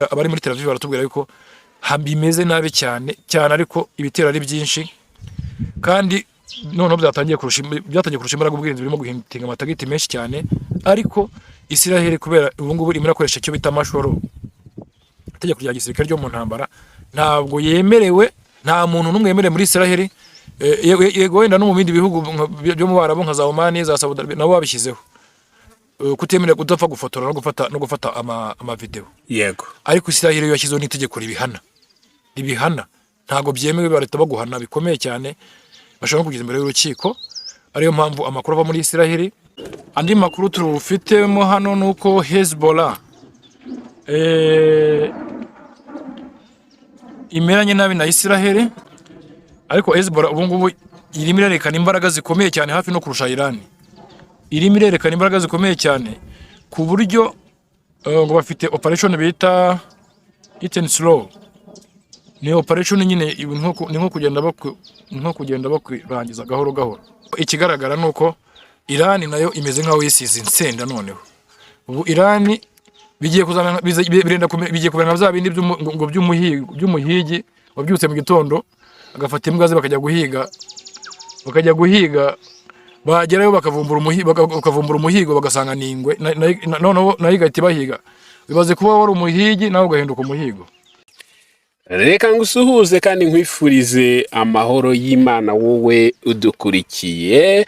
Abari muri Tel Aviv baratubwira yuko bimeze nabi cyane cyane, ariko ibitero ari byinshi kandi noneho byatangiye kurusha imbaraga. Ubwirinzi burimo guhitinga ama target menshi cyane, ariko Israel kubera ubu ngubu irimo irakoresha icyo bita martial law, itegeko rya gisirikare ryo mu ntambara, ntabwo yemerewe, nta muntu n'umwe yemerewe muri Israel. Yego, wenda no mu bindi bihugu byo mu Barabu nka za Oman, za Saudi Arabia, nabo babishyizeho kutemerewe kudapfa gufotora no gufata ama video. Ariko Israel yo yashyizeho n'itegeko ribihana. Ntabwo byemewe, barahita baguhana bikomeye cyane, bashobora no kugeza imbere y'urukiko. Ariyo mpamvu amakuru ava muri Israel. Andi makuru turufitemo hano ni uko Hezbollah imeranye nabi na Israel, ariko Hezbollah ubu ngubu irimo irerekana imbaraga zikomeye cyane, hafi no kurusha Iran. Irimo irerekana imbaraga zikomeye cyane ku buryo ngo bafite operation bita Hit and Slow. Ni operation nyine ibi ni nko kugenda bakurangiza gahoro gahoro. Ikigaragara ni uko Iran nayo imeze nkaho yisize insenda. Noneho ubu Iran bigiye kuzana bigiye kumera nka bya bindi ngo by'umuhigi wabyutse mu gitondo agafata imbwa ze bakajya guhiga, bagerayo bakavumbura umuhigo bagasanga ni ingwe, noneho nayo igahita ibahiga. Bibaze kuba wari umuhigi nawe ugahinduka umuhigo. Reka ngusuhuze kandi nkwifurize amahoro y'Imana, wowe udukurikiye.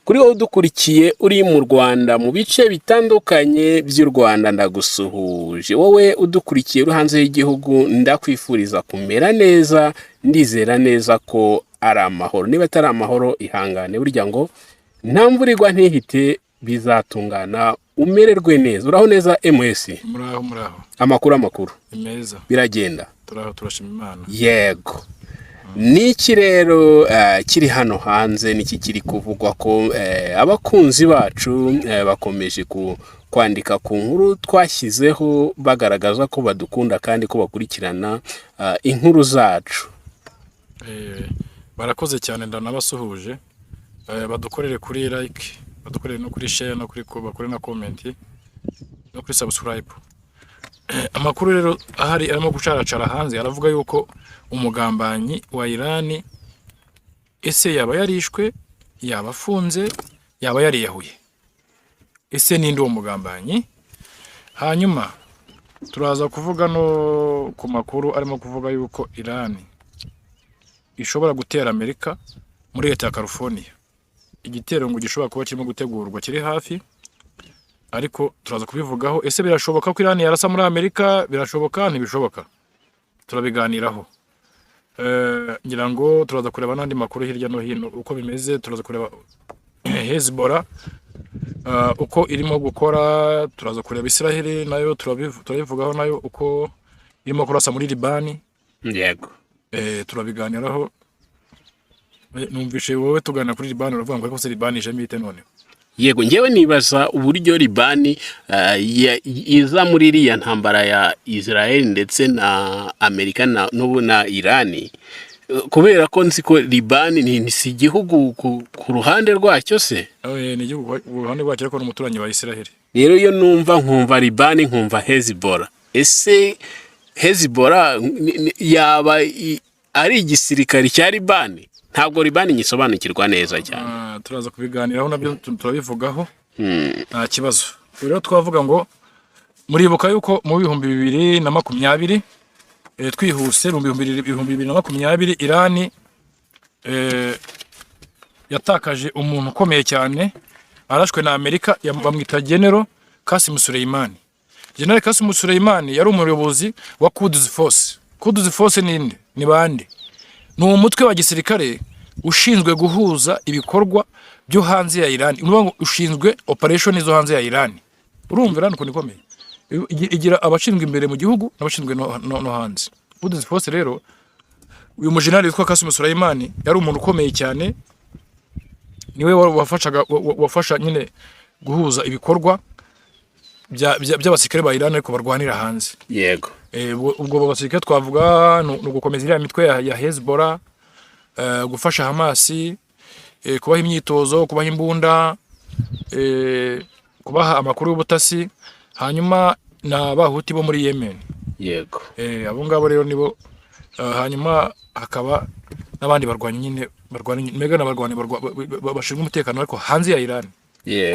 Kuri wowe udukurikiye uri mu Rwanda, mu bice bitandukanye by'u Rwanda, ndagusuhuje. Wowe udukurikiye uri hanze y'igihugu, ndakwifuriza kumera neza. Ndizera neza ko ari amahoro. Niba atari amahoro, ihangane. Burya ngo nta mvura igwa ntihite, bizatungana umererwe neza. Uraho neza, MS? Muraho, muraho. Amakuru, amakuru? Ni meza. Biragenda? Turaho, turashima Imana. Yego. Niki rero kiri hano hanze? Niki kiri kuvugwa ko abakunzi bacu bakomeje kwandika ku nkuru twashyizeho, bagaragaza ko badukunda kandi ko bakurikirana inkuru zacu? Barakoze cyane, ndanabasuhuje. Badukorere kuri like, badukorere no kuri share, no kuri bakore na comment no kuri subscribe. Amakuru rero ahari arimo gucaracara hanze aravuga yuko umugambanyi wa Iran, ese yaba yarishwe, yaba afunze, yaba yariyahuye? Ese ninde uwo mugambanyi? Hanyuma turaza kuvuga no ku makuru arimo kuvuga yuko Iran ishobora gutera Amerika muri leta ya California, igitero ngo gishobora kuba kirimo gutegurwa, kiri hafi, ariko turaza kubivugaho. Ese birashoboka ko Iran yarasa muri Amerika? Birashoboka, ntibishoboka? Turabiganiraho. Ngira ngo turaza kureba n'andi makuru hirya no hino uko bimeze. Turaza kureba Hezbollah uko irimo gukora, turaza kureba Israel nayo, turabivugaho nayo uko irimo kurasa muri Libani. Turabiganiraho. Numvishe wowe tuganira kuri Libani uravuga ngo ariko se Libani ijemo ite noneho? Yego, ngewe nibaza uburyo Libani iza muri iriya ntambara ya Israel ndetse na Amerika na n'ubu na Irani, kubera ko nzi ko Libani ni si igihugu ku ruhande rwacyo se? Ni igihugu ku ruhande rwacyo, ariko ni umuturanyi wa Israel. Rero iyo numva nkumva Libani, nkumva Hezbollah. Ese Hezbollah yaba ari igisirikare cya Libani? Ntabwo Libani nyisobanukirwa neza cyane. Ah, turaza kubiganiraho nabyo, turabivugaho, nta kibazo. Rero twavuga ngo muribuka yuko mu 2020, twihuse, mu 2020 Irani yatakaje umuntu ukomeye cyane arashwe na Amerika, bamwita General Qasim Soleimani. General Qasim Soleimani yari umuyobozi wa Quds Force. Quds Force ni nde? Ni bande? Ni umutwe wa gisirikare ushinzwe guhuza ibikorwa byo hanze ya Iran. Ni ukuvuga ngo ushinzwe operation zo hanze ya Iran. Urumva Iran ukuntu ikomeye, igira abashinzwe imbere mu gihugu n'abashinzwe no hanze. Quds Force rero, uyu mujenerali witwa Qasim Soleimani yari umuntu ukomeye cyane, niwe wafashaga wafasha nyine guhuza ibikorwa by'abasirikare ba Iran ariko barwanira hanze. Ubwo abo basirikare twavuga ni ugukomeza iriya mitwe ya Hezbollah, gufasha Hamasi, kubaha imyitozo, kubaha imbunda, kubaha amakuru y'ubutasi, hanyuma na Bahuti bo muri Yemen. Yego. Abo ngabo rero nibo, hanyuma hakaba n'abandi barwanyi nyine, barwanyi mbega n'abarwanyi bashinzwe umutekano ariko hanze ya Iran,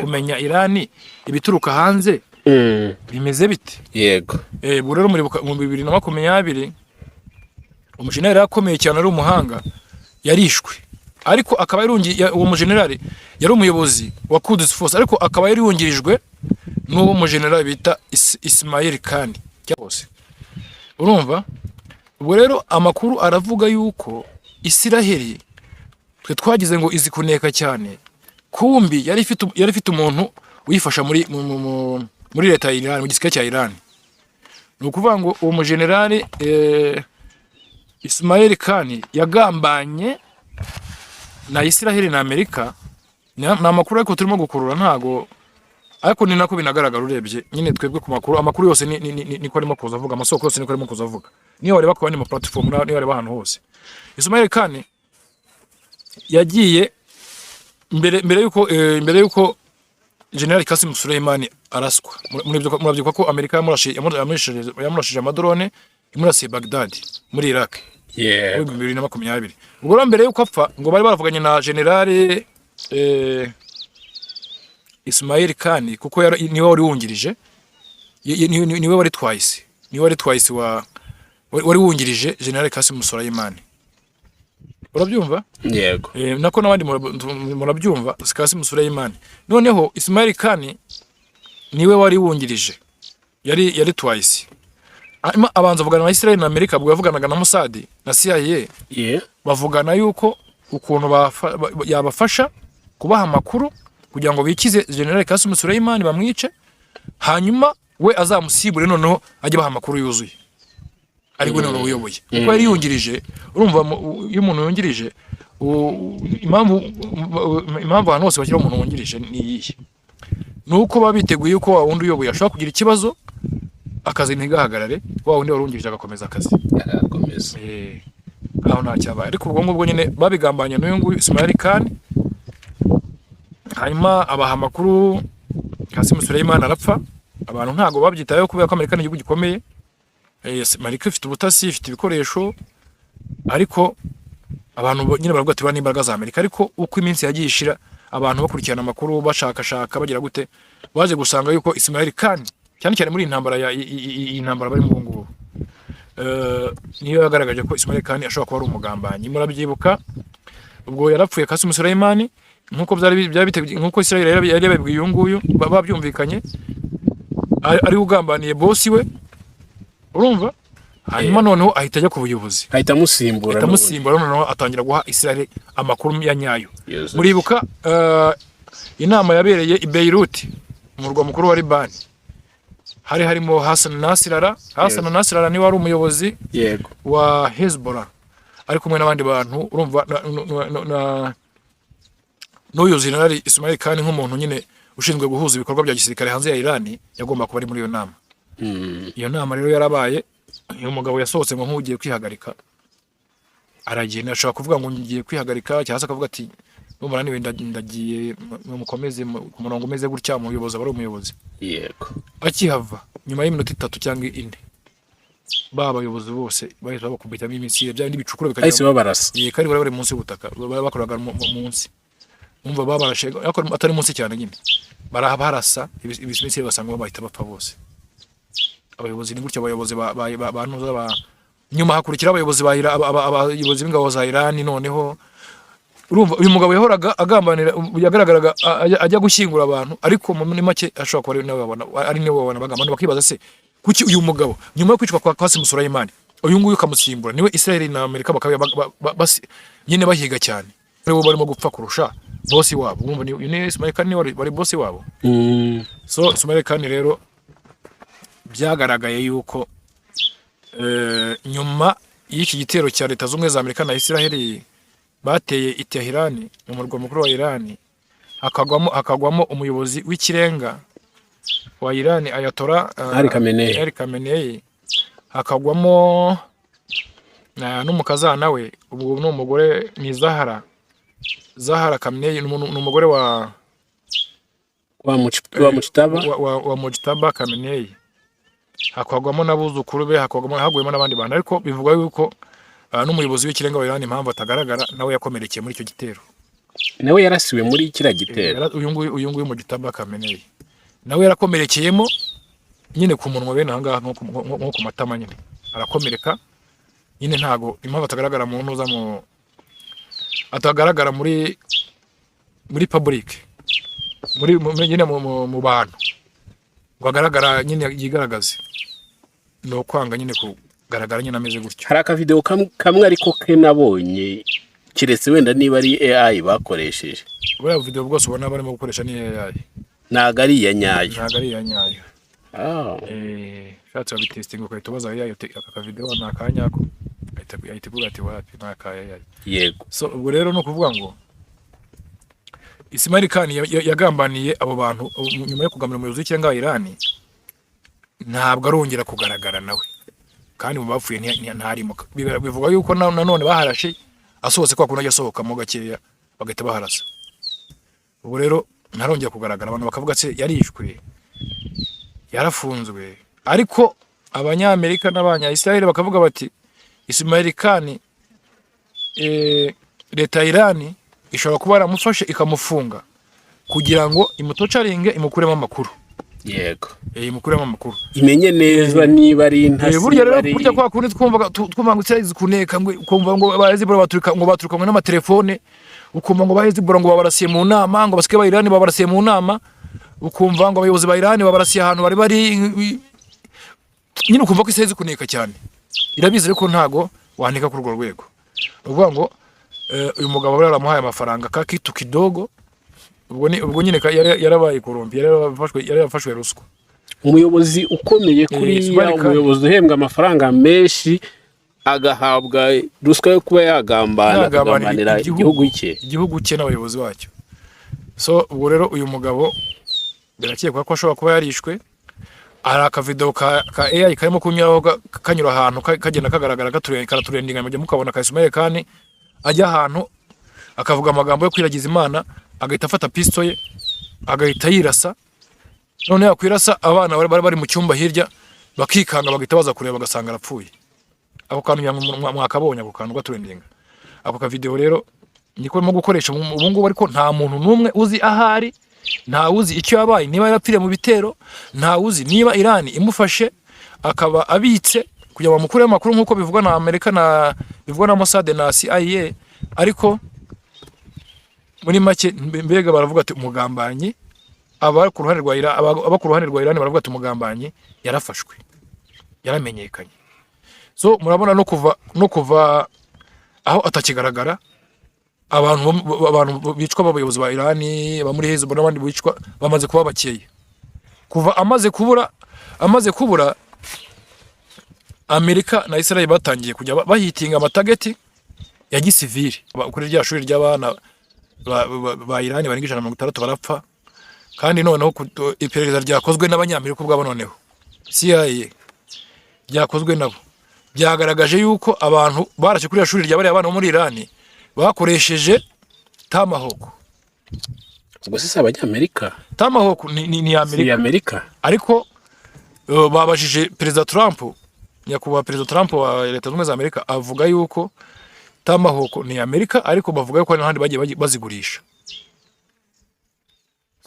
kumenya Iran ibituruka hanze bimeze bite. Ubwo rero muribuka mu 2020 umujenerali akomeye cyane, ari umuhanga, yarishwe, ariko akaba uwo mujenerali yari umuyobozi wa Quds Force, ariko akaba yari yungirijwe n'uwo mujenerali bita Ismail Kani hose. Urumva, ubwo rero amakuru aravuga yuko Isiraheli, twe twagize ngo izi kuneka cyane, kumbi yari ifite umuntu uyifasha muri leta ya Iran, mu gisirikare cya Iran. Ni ukuvuga ngo uwo mujenerali Ismail Kani yagambanye na Isiraheli na Amerika. Ni amakuru ariko turimo gukurura, ntago, ariko ni nako binagaragara urebye nyine. Twebwe ku makuru, amakuru yose niko arimo kuza avuga, amasoko yose niko arimo kuza avuga, niyo wareba ku yandi ma platform, niyo wareba ahantu hose. Ismail Kani yagiye mbere yuko General Qasim Soleimani araswa. Murabyibuka ko Amerika yamurashije amadrone, imurasiye Baghdad muri Iraq muri 2020. Ubwo rero mbere yuko apfa, ngo bari baravuganye na General Ismail Kani, kuko niwe wari wungirije, niwe wari twayisi, niwe wari twayisi wa wari wungirije General Qasim Soleimani. Urabyumva? Yego. Nako n'abandi murabyumva. Qasim Soleimani, noneho Ismail Kani niwe wari wungirije, yari twayisi. Hanyuma abanza avugana na Israel na Amerika, ubwo yavuganaga na Mossad na CIA, bavugana yuko ukuntu yabafasha kubaha amakuru kugira ngo bikize General Qasim Soleimani, bamwice, hanyuma we azamusibure, noneho ajye baha amakuru yuzuye, ari we noneho uyoboye, kuko yari yungirije. Urumva, iyo umuntu yungirije, impamvu ahantu hose bashyira umuntu wungirije ni iyihe? Ni uko baba biteguye ko wa wundi uyoboye ashobora kugira ikibazo, akazi ntigahagarare, wa wundi wari wungirije agakomeza akazi. Agakomeza. Aho nta cyabaye. Ariko ubwo ngubwo nyine babigambanye n'uyu nguyu Ismail Khan, hanyuma abaha amakuru, Qasim Soleimani arapfa. Abantu ntabwo babyitayeho kubera ko Amerika ni igihugu gikomeye. Amerika ifite ubutasi, ifite ibikoresho, ariko abantu nyine baravuga ati bariya n'imbaraga za Amerika. Ariko uko iminsi yagiye ishira, abantu bakurikirana amakuru, bashakashaka, bagira gute, baje gusanga yuko Ismail Khan, cyane cyane muri iyi ntambara ya iyi ntambara barimo ubu ngubu, niyo yagaragaje ko Ismail Khan ashobora kuba ari umugambanyi. Murabyibuka, ubwo yarapfuye Qasim Soleimani, nkuko byari biteguye, nkuko Israel yari yabibwiye uyu nguyu, babyumvikanye, ari ugambaniye bosi we. Urumva, hanyuma noneho ahita ajya ku buyobozi. Ahita amusimbura. Ahita amusimbura, noneho atangira guha Israel amakuru ya nyayo. Yuzuye. Muribuka inama yabereye i Beirut, umurwa mukuru wa Libani, hari harimo Hassan Nasrallah. Hassan Nasrallah niwe wari umuyobozi wa Hezbollah, ari kumwe n'abandi bantu. Urumva, n'uyu General Ismail Khan, nk'umuntu nyine ushinzwe guhuza ibikorwa bya gisirikare hanze ya Iran, yagomba kuba ari muri iyo nama. Iyo nama rero yarabaye. Uyu mugabo yasohotse ngo nk'ugiye kwihagarika, aragenda. Ashobora kuvuga ngo ngiye kwihagarika, cyangwa se akavuga ati ndumva naniwe, ndagiye, mukomeze ku murongo umeze gutya. Umuyobozi aba ari umuyobozi. Akihava, nyuma y'iminota 3 cyangwa 4, ba bayobozi bose bahita babakubitamo imisire, bya bindi bicukura Bahise bikagera babarasa. Ye, kandi bari munsi y'ubutaka, bakoraga munsi. Umva, babarashe ariko atari munsi cyane nyine, barabarasa ibimisire, basanga bahita bapfa bose. Abayobozi ni gutyo, abayobozi ba ntuza ba nyuma hakurikira abayobozi ba abayobozi b'ingabo za Iran. Noneho urumva, uyu mugabo yahoraga agambanira, yagaragaraga ajya gushyingura abantu, ariko muri make ashobora kuba ari nawe babona, ari niwe babona bagambana. Bakibaza se kuki uyu mugabo nyuma yo kwicwa kwa Qasim Soleimani, uyu nguyu ukamusimbura, niwe Israel na Amerika bakaba nyine bahiga cyane, aribo barimo gupfa kurusha bosi wabo? Urumva, ni Ismail Khan niwe wari bosi wabo. So Ismail Khan rero byagaragaye yuko nyuma y'iki gitero cya Leta Z'Ubumwe za Amerika na Israel bateye i Tehran, mu murwa mukuru wa Iran, hakagwamo umuyobozi w'ikirenga wa Iran, Ayatollah Ali Khamenei. Ali Khamenei, hakagwamo n'umukazana we, ubwo ni umugore, ni Zahara Khamenei, ni umugore wa Wa Mujtaba. Wa Mujtaba Khamenei. Hakagwamo n'abuzukuru be, hakagwamo, haguyemo n'abandi bantu. Ariko bivugwa yuko n'umuyobozi w'ikirenga wa Iran, impamvu atagaragara, nawe yakomerekeye muri icyo gitero. Nawe yarasiwe muri kiriya gitero? Uyu nguyu Mojtaba Khamenei nawe yarakomerekeyemo nyine ku munwa, bene ahangaha, nko ku matama nyine arakomereka nyine. Ntago impamvu atagaragara mu ntuza, mu atagaragara muri public, muri nyine mu bantu ngo agaragara nyine yigaragaze, ni ukwanga nyine kugaragara nyine ameze gutyo. Hari akavideo kamwe ariko ke nabonye, keretse wenda niba ari AI bakoresheje. Buriya video bwose ubona barimo gukoresha ni AI. Ntabwo ari iya nyayo? Ntabwo ari iya nyayo. Ushatse wabitestinga, ugahita ubaza AI uti: "Aka kavideo ni akanyako?" Ahita ivuga ati: "Wapi, ni aka AI." So ubwo rero ni ukuvuga ngo Ismail Khan yagambaniye abo bantu. Nyuma yo kugambanira umuyobozi w'ikirenga wa Iran, ntabwo arongera kugaragara nawe, kandi mu bapfuye ntarimo. Bivuga yuko nanone baharashe asohotse, kwa kundi ajya asohokamo gakeya bagahita baharasa. Ubwo rero ntarongera kugaragara, abantu bakavuga se yarishwe, yarafunzwe, ariko Abanyamerika n'Abanya-Israel bakavuga bati Ismail Khan, leta ya Iran ishobora kuba yaramufashe ikamufunga kugira ngo imutorturinge, imukuremo amakuru. Imukuremo amakuru. Imenye neza niba ari intasi. Burya niba rero ari burya kwa kundi twumvaga twumva ngo Israel izi kuneka, ngo ukumva ngo ba Hezbollah baturika, ngo baturukanywe n'amatelefone, ukumva ngo ba Hezbollah ngo babarasiye mu nama, ngo basike ba Iran babarasiye mu nama, ukumva ngo abayobozi ba Iran babarasiye ahantu bari bari nyine, ukumva ko Israel izi kuneka cyane, irabizi, ariko ntago waneka kuri urwo rwego. Ni ukuvuga ngo uyu mugabo bari baramuhaye amafaranga ka kitu kidogo, ubwo nyine yarabaye corrompu, yari yarafashwe ruswa. Umuyobozi ukomeye kuriya, Ismail Khan. umuyobozi uhembwa amafaranga menshi, agahabwa ruswa yo kuba yagambana, Yagabanira akagambanira igihugu cye. Igihugu cye n'abayobozi bacyo. So ubwo rero uyu mugabo birakekwa ko ashobora kuba yarishwe. Hari akavideo ka AI karimo kunyuraho, kanyura ahantu, kagenda kagaragara, karatrendinga, mujya mukabona, ka Ismail Khan ajya ahantu akavuga amagambo yo kwiragiza Imana, agahita afata pisto ye agahita yirasa. None yakwirasa, abana bari mu cyumba hirya bakikanga, bagahita baza kureba bagasanga arapfuye. Ako kantu ngira ngo mwakabonye, ako kantu gatrendinga, ako kavideo rero niko barimo gukoresha ubu ngubu. Ariko nta muntu n'umwe uzi ahari, nta uzi icyo yabaye, niba yarapfiriye mu bitero, nta uzi niba Iran imufashe akaba abitse kugira ngo bamukureho amakuru nk'uko bivugwa na Amerika, na bivugwa na Mossad na CIA. Ariko muri make mbega baravuga ati umugambanyi, aba ku ruhande rwa Iran, aba ku ruhande rwa Iran baravuga ati umugambanyi yarafashwe, yaramenyekanye. So murabona no kuva aho atakigaragara, abantu bicwa b'abayobozi ba Iran, aba muri Hezbollah n'abandi bicwa bamaze kuba bakeya kuva amaze kubura. Amerika na Israel batangiye kujya bahitinga amatarget ya gisivili. Kuri rya shuri ry'abana ba Iran barenga 160 barapfa. Kandi noneho iperereza ryakozwe n'Abanyamerika ubwabo, noneho CIA ryakozwe nabo, byagaragaje yuko abantu barashe kuri shuri rya bariya bana bo muri Iran bakoresheje Tomahawk. Ubwo se si Abanyamerika? Tomahawk ni Si Amerika. Amerika. Ariko babajije Perezida Trump, nyakubahwa Perezida Trump wa Leta Zunze Ubumwe za Amerika, avuga yuko Tomahawk ni Amerika, ariko bavuga yuko hari n'ahandi bagiye bazigurisha.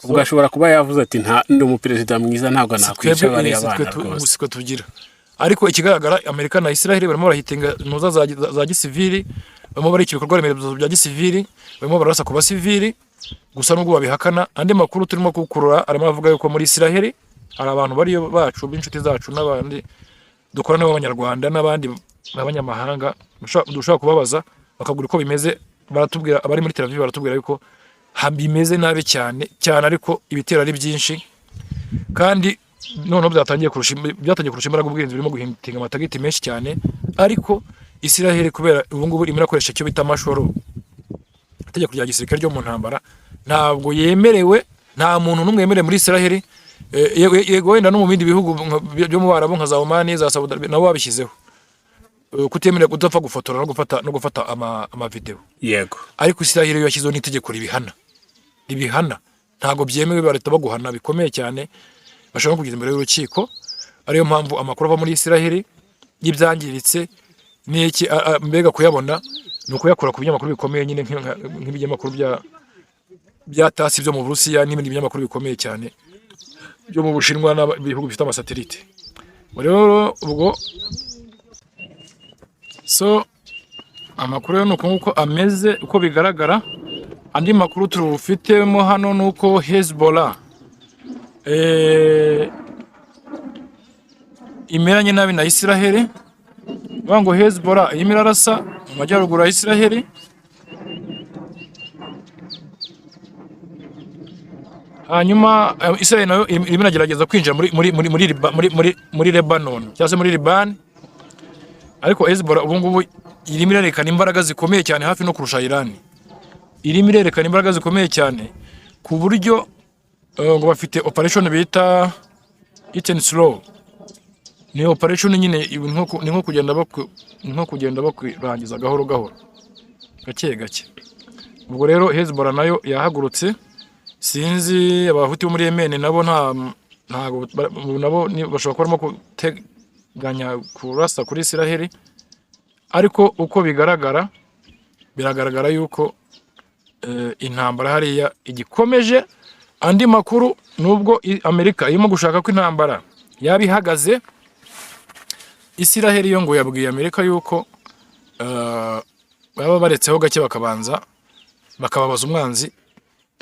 Ubwo ashobora kuba yavuze ati: "Nta, ndi umuperezida mwiza, ntabwo Si nakwica twebwe, bariya si twe bana rwose." Si twe tugira. Ariko ikigaragara, Amerika na Israel barimo barahitinga ntuza za gisivili, barimo barica ibikorwa remezo bya gisivili, barimo barasa ku basivili gusa nubwo babihakana. Andi makuru turimo gukurura arimo avuga yuko muri Israel hari abantu bariyo bacu b'inshuti zacu n'abandi dukorana b'Abanyarwanda n'abandi b'abanyamahanga dushobora kubabaza bakagura uko bimeze. Baratubwira, abari muri Tel Aviv baratubwira yuko bimeze nabi cyane cyane, ariko ibitero ari byinshi, kandi noneho byatangiye kurusha imbaraga ubwirinzi, birimo guhitinga amatarget menshi cyane. Ariko Israel kubera ubu ngubu irimo irakoresha icyo bita martial law, itegeko rya gisirikare ryo mu ntambara, ntabwo yemerewe, nta muntu n'umwe wemerewe muri Israel. Yego wenda no mu bindi bihugu byo mu Barabu nka za Oman, za Saudi Arabia, nabo babishyizeho kutemerewe kudapfa gufotora no gufata amavideo. Ariko Israel yo yashyizeho n'itegeko ribihana, ntabwo byemewe, barahita baguhana bikomeye cyane, bashobora no kugeza imbere y'urukiko. Ariyo mpamvu amakuru ava muri Isiraheli y'ibyangiritse n'iki, mbega kuyabona ni ukuyakura ku binyamakuru bikomeye nyine, nk'ibinyamakuru bya TASS byo mu Burusiya n'ibindi binyamakuru bikomeye cyane byo mu Bushinwa n'ibihugu bifite amasatelite. Ubwo rero ubwo so amakuru rero ni uko nguko ameze uko bigaragara. Andi makuru turufitemo hano ni uko Hezbollah imeranye nabi na Isiraheli. Bavuga ngo Hezbollah irimo irarasa mu majyaruguru ya Isiraheli. Hanyuma Israel nayo irimo iragerageza kwinjira muri Liba- muri muri muri Lebanon cyangwa se muri Liban, ariko Hezbollah ubu ngubu irimo irerekana imbaraga zikomeye cyane, hafi no kurusha Iran. Irimo irerekana imbaraga zikomeye cyane ku buryo ngo bafite operation bita Eat and Slow. Ni operation nyine ibi ni nko kugenda bakurangiza gahoro gahoro, gake gake. Ubwo rero Hezbollah nayo yahagurutse. Sinzi Abahuti bo muri Yemen nabo ntago nabo bashobora kuba barimo guteganya kurasa kuri Isiraheli, ariko uko bigaragara, biragaragara yuko intambara hariya igikomeje. Andi makuru, nubwo Amerika irimo gushaka ko intambara yaba ihagaze, Isiraheli yo ngo yabwiye Amerika yuko baba baretseho gake, bakabanza bakababaza umwanzi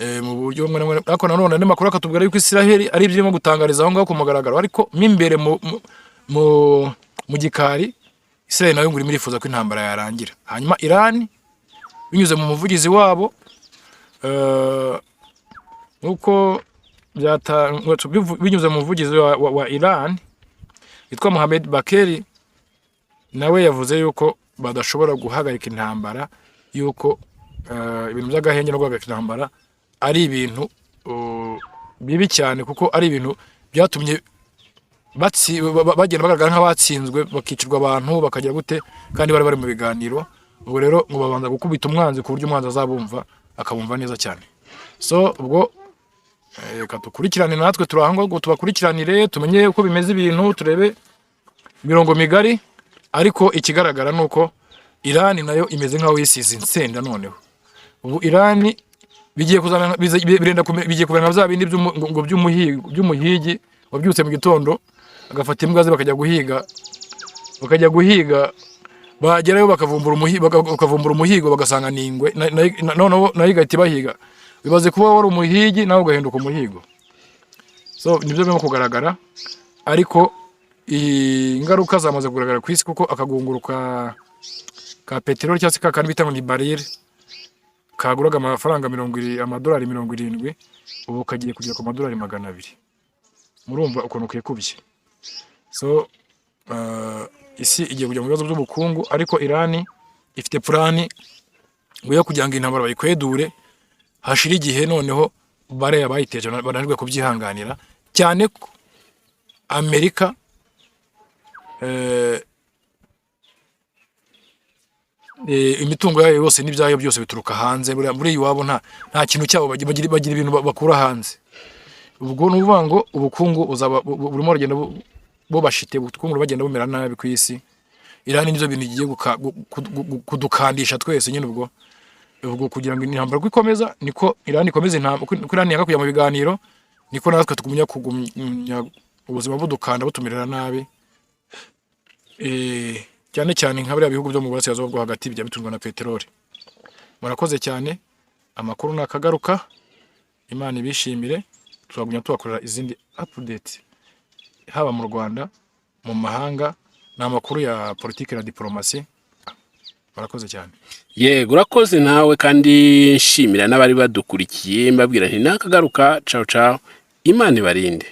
mu buryo bumwe na bumwe. Ariko nanone andi makuru akatubwira yuko Isiraheli ari ibyo irimo gutangariza aho ngaho ku mugaragaro, ariko mo imbere mu gikari Isiraheli nayo ngo irimo irifuza ko intambara yarangira. Hanyuma Iran binyuze mu muvugizi wabo, nk'uko binyuze mu muvugizi wa Iran witwa Mohamed Bakeri, nawe yavuze yuko badashobora guhagarika intambara, yuko ibintu by'agahenge no guhagarika intambara ari ibintu bibi cyane, kuko ari ibintu byatumye bagenda bagaragara nk'abatsinzwe, bakicirwa abantu, bakagira gute, kandi bari bari mu biganiro. Ubwo rero ngo babanza gukubita umwanzi ku buryo umwanzi azabumva, akabumva neza cyane. So ubwo reka dukurikirane, natwe turi aho ngo tubakurikiranire, tumenye uko bimeze ibintu, turebe imirongo migari. Ariko ikigaragara ni uko Irani nayo imeze nk'aho yisize insenda. Noneho ubu Irani bigiye kuzana bigiye kumera nka bya bindi ngo by'umuhigi wabyutse mu gitondo agafata imbwa ze bakajya guhiga, bagerayo bakavumbura umuhigo, bagasanga ni ingwe, noneho nayo igahita ibahiga. Bibaze kuba wari umuhigi nawe ugahinduka umuhigo. So nibyo birimo kugaragara, ariko ingaruka zamaze kugaragara ku isi, kuko akagunguru ka peteroli cyangwa se ka kandi bita ngo ni baril kaguraga amafaranga amadolari 70, ubu kagiye kugera ku madolari 200. Murumva ukuntu kikubye. So isi igiye kujya mu bibazo by'ubukungu, ariko Irani ifite plan ngo yo kugira ngo intambara bayikwedure hashira igihe, noneho bariya bayiteje bananirwe kubyihanganira, cyane ko Amerika imitungo yayo yose n'ibyayo byose bituruka hanze. Buriya muri iwabo nta kintu cyabo bagira, ibintu bakura hanze. Ubwo ni ukuvuga ngo ubukungu buzaba burimo buragenda bubashite, ubukungu bagenda bumera nabi ku isi. Irani nibyo bintu igiye kudukandisha twese nyine. Ubwo kugira ngo intambara uko ikomeza niko Irani ikomeza intambara, uko Irani yanga kujya mu biganiro niko natwe tugumya kugumya ubuzima budukanda, butumerera nabi, cyane cyane nka biriya bihugu byo mu burasirazuba bwo hagati bijya bitungwa na peteroli. Murakoze cyane, amakuru nakagaruka. Imana ibishimire. Tuzagumya tubakorera izindi update, haba mu Rwanda, mu mahanga, ni amakuru ya politiki na diplomasi. Murakoze cyane. Yego, urakoze nawe, kandi nshimira n'abari badukurikiye, mbabwira nti nakagaruka. Cawu cawu, Imana ibarinde.